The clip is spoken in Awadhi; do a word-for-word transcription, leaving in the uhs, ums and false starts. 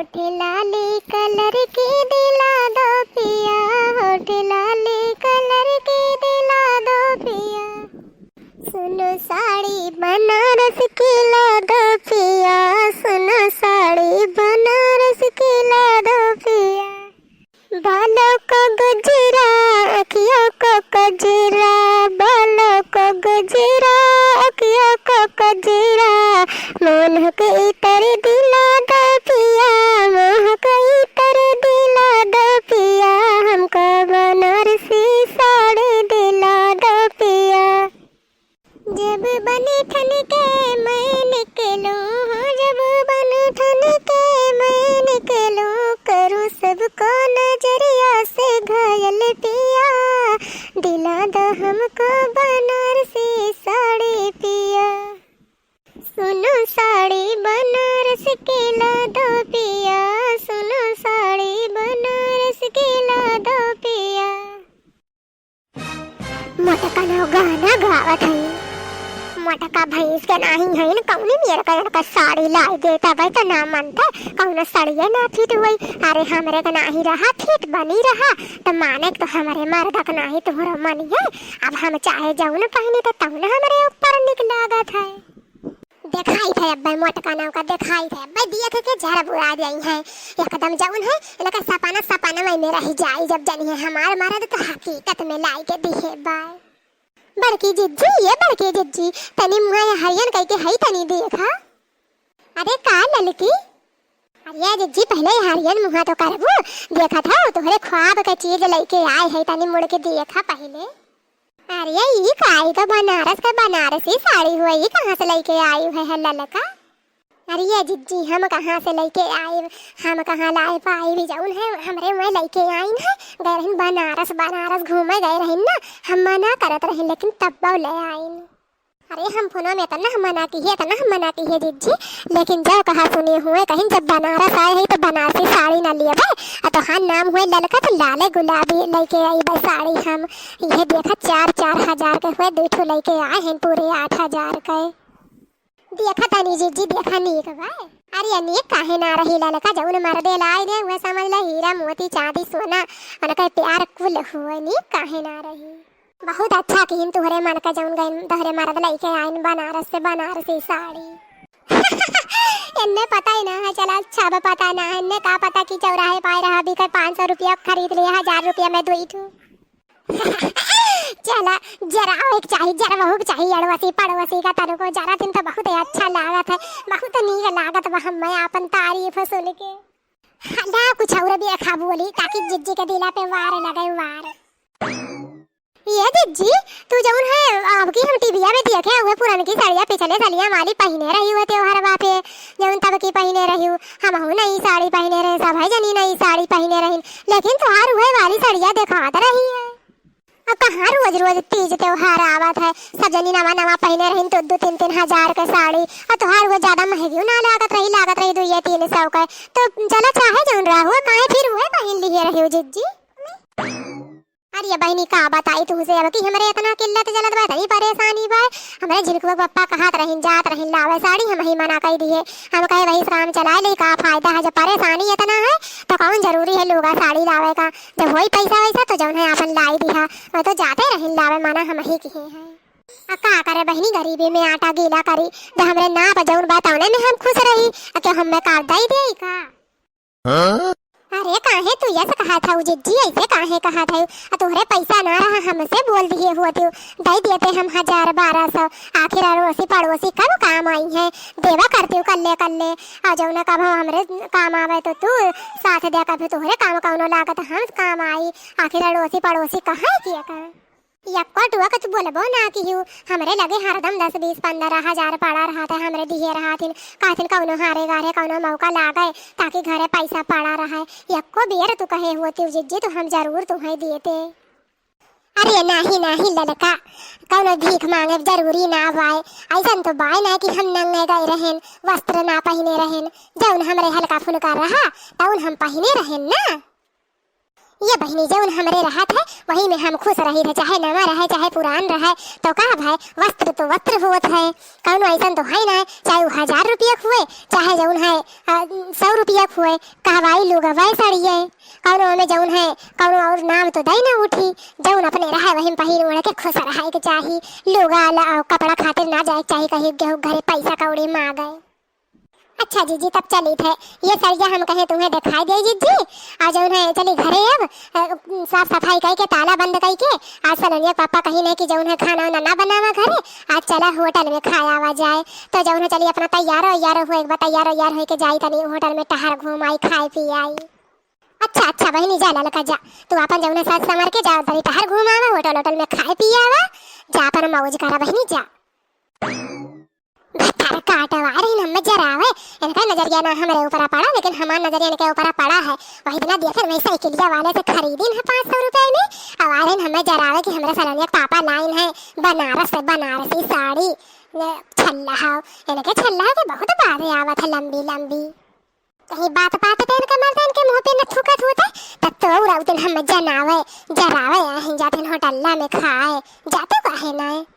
होठ लाली कलर की दिला दो पिया, होठ लाली कलर की दिला दो पिया। सुनो साड़ी बनारस की ला दो पिया, सुनो साड़ी बनारस की ला दो पिया। बालों को गजरा, अखियों को गजरा, बालों को गजरा, अखियों को गजरा, मोहक इतर दिला दो पिया, मोहक इतर दिला दो पिया, हमको बनारसी साड़ी दिला दो पिया। जब बन ठन के मैं निकलूं, हाँ, जब बन ठन के मैं निकलूं, करूं सबको नजरिया से घायल पिया, दिला दो हमको बनारसी साड़ी पिया। सुनो साड़ी बनारस की ला दो पिया, सुनो साड़ी बनारस की ला दो पिया। मोटका नौ गाना गावत हई। मोटका भैंस के नाहीं हईन, कौनी मेर का इनका साड़ी लाई देता भाई तो ना मनता, कौनो साड़िये ना फिट होई। अरे हमरे के नाहीं रहा फिट बनी रहा, तो माने तो हमरे मर्द के नाहीं तोहरा मनी है। अब हम चाहे जौन पहनी तो तौन हमरे ऊपर निक लागत है। देखाई थे अब्बे मोटका नौका, देखाई थे अब्बे, देख के जर बुरा जाई है। एकदम जौन है, इनका सपना सपना में, में रह जाई। जब जनी है हमार मरद तो हकीकत में लाई के दिहे बाय। बड़की जिज्जी, ये बड़की जिज्जी, तनी मुँह ये हरियन कई के हई तनी देखा। अरे का ललकी? अरे जिज्जी, पहले ये हरियन मुँह तो करबू, देखत हौ तोहरे ख्वाब के चीज लइके आए है, तनी मुड़ के देखा पहले। अरे, ई का, ई तो बनारस के बनारसी साड़ी हुआ, ई कहाँ से लइके आई है, है ललका? अरे ये जिज्जी, हम कहाँ से लइके आइब, हम कहाँ लाए पाइब, जौन है हमरे वहीं लइके आइन है, गए रहिन बनारस, बनारस घूमे गए रहिन ना, हम मना करत रहिन, लेकिन तब्बो ले आइन। अरे हम फोनो में इतना हम मना किहे, इतना हम मना किहे जिज्जी, लेकिन जौ कहा सुने हुए, कहिन जब बनारस आए है तो बनारसी साड़ी ना लियबे, आ तोहार नाम हुए ललका तो लाले गुलाबी लइके आइबे साड़ी हम। ये देखा चार चार हजार के हुए, दू ठो लइके आए हैं पूरे आठ हजार के। देखा तनी जिज्जी, देखा नीक बा। अरे नीक काहे ना रही ललका, जौन मर्दे लाई दे उहे समझ ले हीरा मोती चांदी सोना, उनके प्यार कुल हुए, नीक काहे ना रही। बहुत अच्छा किहिन तुहरे मन का जौन गइन तोहरे मर्द लइके आइन बनारस से बनारसी साड़ी। इन्ने पता ही ना है, चला अच्छा बा पता ना है, इन्ने का पता कि चौराहे पाए रहा बिके पाँच सौ रुपया खरीद लिया, हजार रुपया में दुई ठो। चला, जरावे के चाही, जरवहू के चाही, अड़ोसी पड़ोसी का तनको जरा दिन तो बहुत ही अच्छा लागत है, बहुत नीक लागत बा हम्मे आपन तारीफ सुन के। हाँ, ना कुछ और भी रखा बोली, ताकि जिज्जी के दिला पे वार लगे, वार। ये जिज्जी, तू जौन है, अब की हम टीवीया में देखे हुए पुरनकी सड़िया पिछले सलिया वाली पहिने रही हुए त्योहारवा पे, जौन तब की पहिने रही हूँ, हमहू नई साड़ी पहिने रहे, सब है जनी नई साड़ी पहिने रही, लेकिन तोहार उहे वाली सड़िया देखात रही है। अब कहाँ रोज रोज तीज त्योहार आवत है, सब जनी नवा नवा पहिने रही, दो दो तीन तीन हजार के साड़ी, और तोहार वो ज्यादा महंगी ना लागत रही, लागत रही दुइये तीन सौ के, तो चला चाहे जौन रहा हुआ, काहे फिर उहे पहिन लिए रही हो जिज्जी? अरे बहिनी, का बताई तुहसे, अब की हमरे इतना किल्लत जलत बा, इतनी परेशानी बा। हमरे झिनकुआ पप्पा कहत रहिन, जात रहिन लावे साड़ी, हमही मना कई दिहे। हम कहे, वही काम चलाए ले, का फायदा है, जब परेशानी इतना है, तो कौन जरूरी है लूगा साड़ी लावे का? जब होई पैसा वैसा, तो जौन है आपन लाई दिहा। मैं तो जाते रहिन लावे, मना हमही किहे हैं। आ का करे बहिनी, गरीबी में आटा गीला करी, जब हमरे नाप जौन बा, तौने में हम खुश रही। आ के हमें का दई देई का? हाँ? अरे काहे तू ऐसे कहत हऊ जिज्जी, ऐसे काहे कहत हऊ? आ तोहरे पैसा ना रहा, हमसे बोल दिहे होतिउ, दे देते हम हजार बारह सौ। आखिर अड़ोसी पड़ोसी कब काम आई है, देवा करतिउ कल्ले कल्ले। आ जौना कब हमरे काम आवे तो तू साथ दे, कभी तोहरे काम कौनो लागत हम काम आई। आखिर अड़ोसी पड़ोसी कहाँ किया कर? यक्को टुआ कुछ बोलबो ना किहू। हमरे लगे हरदम दस, बीस, पन्द्रह हजार पड़ा रहत है, हमरे दिहे रहत हिन। कहथिन कौनो हारे गारे कौनो मौका लागे, ताकि घरे पैसा पड़ा रहे। यक्को बेर तू कहे होतिउ जिज्जी, तो हम जरूर तुहे देते। अरे नाही, नाही ललका, कौनो भीख मांगे जरूरी ना बाय। ऐसन तो बाय ना कि हम नंगे गए रहेन, वस्त्र ना पहिने रहेन। जौन हमरे हल्का फुल्का रहा, तौन हम पहिने रहेन ना। ये बहिनी, जउन हमरे रहत है, वही में हम खुस रहित है, चाहे नवा रहे, चाहे पुरान रहे, तो का भाई, वस्त्र तो वस्त्र होत है, कउनो अइसन तो है ना, चाहे उ हजार रुपया क हुए, चाहे जउन है, अ, सौ रुपया क हुए, कहवाई लुगवै सड़िए, कउनो ओमे जउन है, कउनो अउर नाम तो दइ ना उठी, जउन अपने रहे, वही में पहिर ओढ़ के खुस रहे के चाही, लुगा ल-, अ, कपड़ा खातिर ना जाए के चाही, कहीं केहू घरे पइसा कौड़ी माँगे। अच्छा जीजी, तब चलित है, ये सड़िया हम कहे तुम्हें देखाइ देई जीजी। आ जउन है, चली घरे अब, अ, साफ सफाई कइ के, ताला बंद कइ के। आज सलोनिया के पापा कहिन है कि जउन है, खाना उना ना बनावा घरे, आज चला होटल में खाइ आवा जाए। तो जउन है, चली अपना तैयार हो, यार हो, एक बार तैयार हो, यार होइ के जाई, तनी होटल में टहर घूम आई, खाए पी आई। अच्छा, अच्छा बहिनी, जा ललका जा, तू आपन जउन है, सज संवर के जा, तनी टहर घूम आवा, होटल, होटल में खाए पी आवा, जा अपन मौज करा बहिनी, जा। भतार काटवा रही न, हमें जरावे। इनका नजरिया ना हमरे ऊपर पड़ा, लेकिन हमार नजरिया इनके ऊपर पड़ा है। वही दिना देखन वही साइकिलिया वाले से खरीदिन है पाँच सौ रुपए में। अब आ रही न हमें जरावे कि हमरे सलोनिया के पापा लाइन है बनारस से बनारसी साड़ी। ने छल्ला हाव, इनके छल्ला के बहुत बादे आवत है लंबी लंबी। कहीं बात बात पे इनके मर्द इनके मुंह पे न थूकत होते, तब तो और उस दिन हम जनावे, जरावे, यहीं जाते होटल्ला में खाए, जाते काहे ना है?